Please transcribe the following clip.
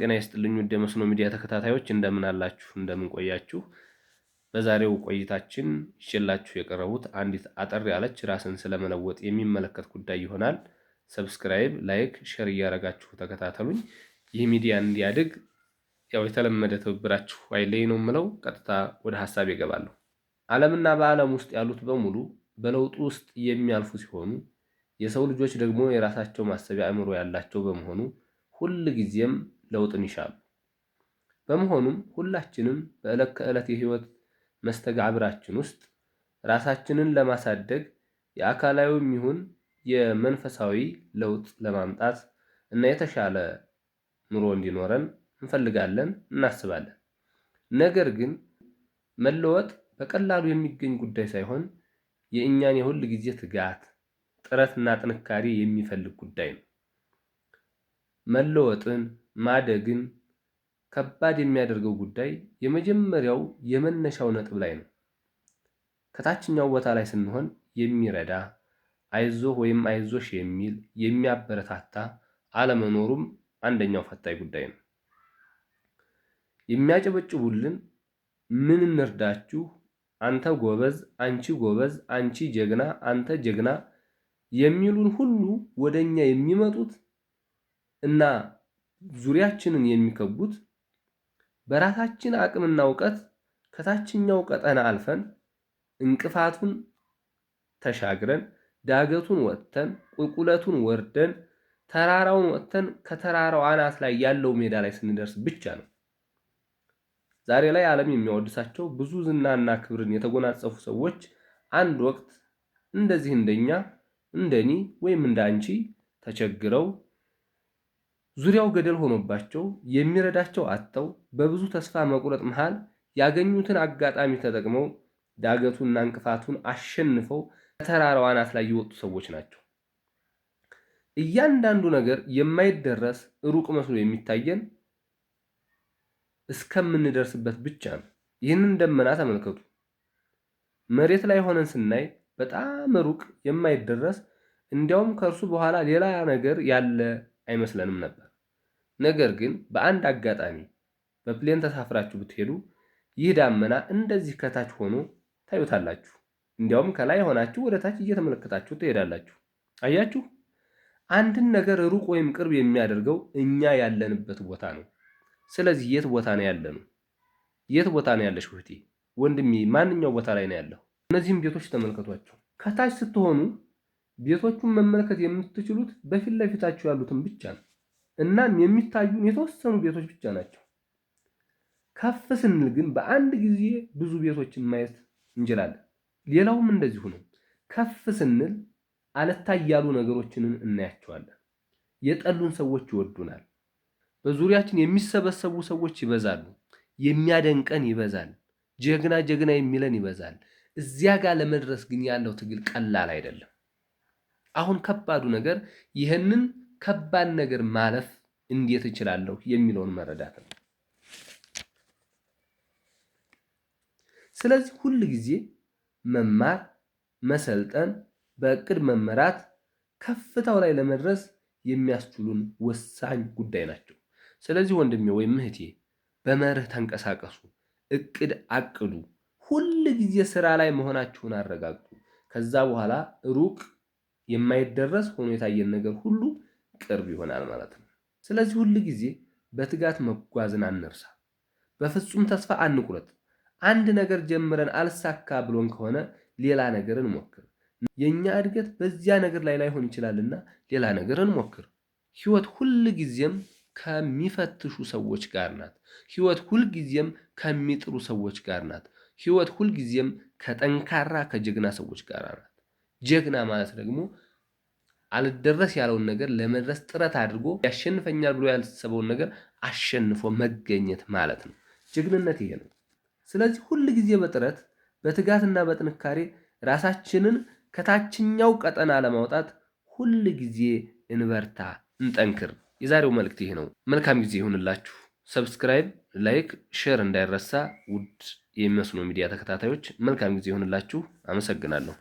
ጤና ይስጥልኝ ውድ የመስኖ ሚዲያ ተከታታዮች እንደምን አላችሁ? እንደምን ቆያችሁ? በዛሬው ቆይታችን ይዤላችሁ የቀረቡት አንዲት አጠር ያለች ራስን ስለመለወጥ የሚመለከት ጉዳይ ይሆናል። Subscribe፣ like፣ share እያደረጋችሁ ተከታተሉኝ። ይህ ሚዲያ እንዲያድግ ያው የተለመደ ትብብራችሁ አይለይ ነው የምለው። ቀጥታ ወደ ሀሳብ ይገባለሁ። ዓለምና በዓለም ውስጥ ያሉት በሙሉ በለውጡ ውስጥ የሚያልፉ ሲሆኑ የሰው ልጆች ደግሞ የራሳቸው ማሰቢያ አእምሮ ያላቸው በመሆኑ ሁል ጊዜም ለውጥን ይሻሉ። በመሆኑም ሁላችንም በዕለት ከዕለት የህይወት መስተጋብራችን ውስጥ ራሳችንን ለማሳደግ የአካላዊም ይሁን የመንፈሳዊ ለውጥ ለማምጣት እና የተሻለ ኑሮ እንዲኖረን እንፈልጋለን፣ እናስባለን። ነገር ግን መለወጥ በቀላሉ የሚገኝ ጉዳይ ሳይሆን የእኛን የሁል ጊዜ ትጋት፣ ጥረትና ጥንካሬ የሚፈልግ ጉዳይ ነው። መለወጥን ማደግን ከባድ የሚያደርገው ጉዳይ የመጀመሪያው የመነሻው ነጥብ ላይ ነው። ከታችኛው ቦታ ላይ ስንሆን የሚረዳ አይዞህ ወይም አይዞሽ የሚል የሚያበረታታ አለመኖሩም አንደኛው ፈታኝ ጉዳይ ነው። የሚያጨበጭቡልን ምን እንርዳችሁ፣ አንተ ጎበዝ፣ አንቺ ጎበዝ፣ አንቺ ጀግና፣ አንተ ጀግና የሚሉን ሁሉ ወደኛ የሚመጡት እና ዙሪያችንን የሚከቡት በራሳችን አቅምና እውቀት ከታችኛው ቀጠና አልፈን እንቅፋቱን ተሻግረን ዳገቱን ወጥተን ቁልቁለቱን ወርደን ተራራውን ወጥተን ከተራራው አናት ላይ ያለው ሜዳ ላይ ስንደርስ ብቻ ነው። ዛሬ ላይ ዓለም የሚያወድሳቸው ብዙ ዝናና ክብርን የተጎናጸፉ ሰዎች አንድ ወቅት እንደዚህ እንደኛ እንደኔ ወይም እንደ አንቺ ተቸግረው ዙሪያው ገደል ሆኖባቸው የሚረዳቸው አጥተው በብዙ ተስፋ መቁረጥ መሃል ያገኙትን አጋጣሚ ተጠቅመው ዳገቱንና እንቅፋቱን አሸንፈው ከተራራው አናት ላይ የወጡ ሰዎች ናቸው። እያንዳንዱ ነገር የማይደረስ ሩቅ መስሎ የሚታየን እስከምንደርስበት ብቻ ነው። ይህንን ደመና ተመልከቱ። መሬት ላይ ሆነን ስናይ በጣም ሩቅ የማይደረስ እንዲያውም ከእርሱ በኋላ ሌላ ነገር ያለ አይመስለንም ነበር። ነገር ግን በአንድ አጋጣሚ በ plane ተሳፍራችሁ ብትሄዱ ይህ ዳመና እንደዚህ ከታች ሆኖ ታዩታላችሁ። እንዲያውም ከላይ ሆናችሁ ወደ ታች እየተመለከታችሁ ትሄዳላችሁ። አያችሁ፣ አንድን ነገር ሩቅ ወይም ቅርብ የሚያደርገው እኛ ያለንበት ቦታ ነው። ስለዚህ የት ቦታ ነው ያለነው? የት ቦታ ነው ያለሽ እህቴ፣ ወንድሜ? ማንኛው ቦታ ላይ ነው ያለው? እነዚህም ቤቶች ተመልከቷቸው። ከታች ስትሆኑ ቤቶቹን መመልከት የምትችሉት በፊት ለፊታችሁ ያሉትን ብቻ ነው። እናም የሚታዩን የተወሰኑ ቤቶች ብቻ ናቸው። ከፍ ስንል ግን በአንድ ጊዜ ብዙ ቤቶችን ማየት እንችላለን። ሌላውም እንደዚሁ ነው። ከፍ ስንል አልታይ ያሉ ነገሮችን እናያቸዋለን። የጠሉን ሰዎች ይወዱናል። በዙሪያችን የሚሰበሰቡ ሰዎች ይበዛሉ። የሚያደንቀን ይበዛል። ጀግና ጀግና የሚለን ይበዛል። እዚያ ጋር ለመድረስ ግን ያለው ትግል ቀላል አይደለም። አሁን ከባዱ ነገር ይህንን ከባድ ነገር ማለፍ እንዴት እችላለሁ የሚለውን መረዳት ነው። ስለዚህ ሁል ጊዜ መማር፣ መሰልጠን፣ በእቅድ መመራት ከፍታው ላይ ለመድረስ የሚያስችሉን ወሳኝ ጉዳይ ናቸው። ስለዚህ ወንድሜ ወይም እህቴ በመርህ ተንቀሳቀሱ፣ እቅድ አቅዱ፣ ሁል ጊዜ ስራ ላይ መሆናችሁን አረጋግጡ። ከዛ በኋላ ሩቅ የማይደረስ ሆኖ የታየን ነገር ሁሉ ቅርብ ይሆናል ማለት ነው። ስለዚህ ሁል ጊዜ በትጋት መጓዝን አንርሳ። በፍጹም ተስፋ አንቁረጥ። አንድ ነገር ጀምረን አልሳካ ብሎን ከሆነ ሌላ ነገር እንሞክር። የእኛ እድገት በዚያ ነገር ላይ ላይሆን ይችላልና ሌላ ነገር እንሞክር። ህይወት ሁል ጊዜም ከሚፈትሹ ሰዎች ጋር ናት። ህይወት ሁልጊዜም ከሚጥሩ ሰዎች ጋር ናት። ህይወት ሁልጊዜም ከጠንካራ ከጀግና ሰዎች ጋር ናት። ጀግና ማለት ደግሞ አልደረስ ያለውን ነገር ለመድረስ ጥረት አድርጎ ያሸንፈኛል ብሎ ያልሰበውን ነገር አሸንፎ መገኘት ማለት ነው። ጀግንነት ይሄ ነው። ስለዚህ ሁል ጊዜ በጥረት በትጋትና በጥንካሬ ራሳችንን ከታችኛው ቀጠና ለማውጣት ሁል ጊዜ እንበርታ፣ እንጠንክር። የዛሬው መልእክት ይሄ ነው። መልካም ጊዜ ይሁንላችሁ። Subscribe፣ like፣ share እንዳይረሳ። ውድ የመስኖ ሚዲያ ተከታታዮች መልካም ጊዜ ይሁንላችሁ። አመሰግናለሁ።